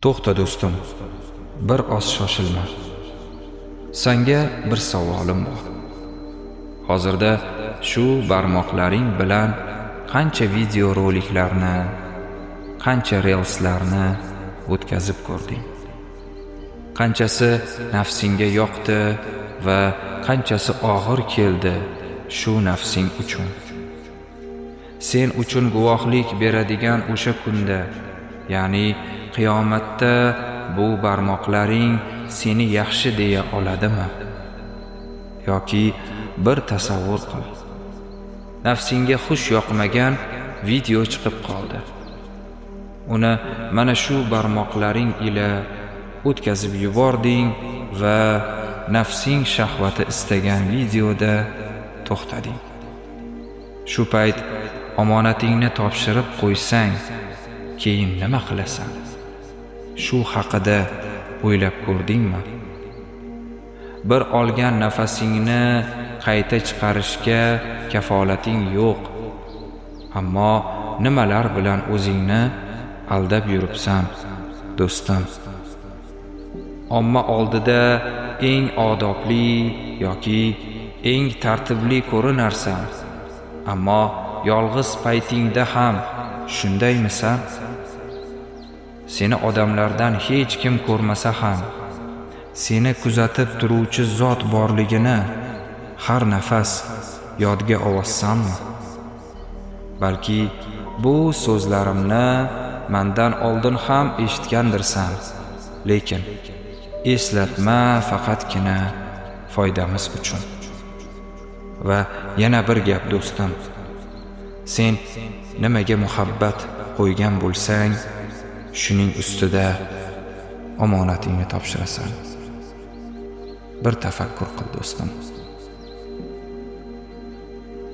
To'xta do'stim, bir oz shoshilma. Senga bir savolim bor. Hozirda shu barmoqlaring bilan qancha video roliklarni, qancha reelslarni o'tkazib ko'rding? Qanchasi nafsingga yoqdi va qanchasi og'ir keldi shu nafsing uchun? Sen uchun guvohlik beradigan o'sha kunda, ya'ni qiyomatda bu barmoqlaring seni yaxshi deya oladimi? Yoki bir tasavvur qil. Nafsingga xush yoqmagan video chiqib qoldi. Uni mana shu barmoqlaring ila o'tkazib yubording va nafsing shahvati istagan videoda to'xtading. Shu payt omonatingni topshirib qo'ysang, keyin nima qilasan? Shu haqida o'ylab ko'rdingmi? Bir olgan nafasingni qayta chiqarishga kafolating yo'q. Ammo nimalar bilan o'zingni aldab yuribsan, do'stim? Omma oldida eng odobli yoki eng tartibli ko'rinarsan, ammo yolg'iz paytingda ham shundaymisan? Seni odamlardan hech kim ko'rmasa ham, seni kuzatib turuvchi zot borligini har nafas yodga olsanmi? Balki bu so'zlarimni mendan oldin ham eshitgandirsan, lekin eslatma faqatgina foydamiz uchun. Va yana bir gap do'stim, sen nimaga muhabbat qo'ygan bo'lsang, shuning ustida omonatingni topshirasan. Bir tafakkur qil do'stim.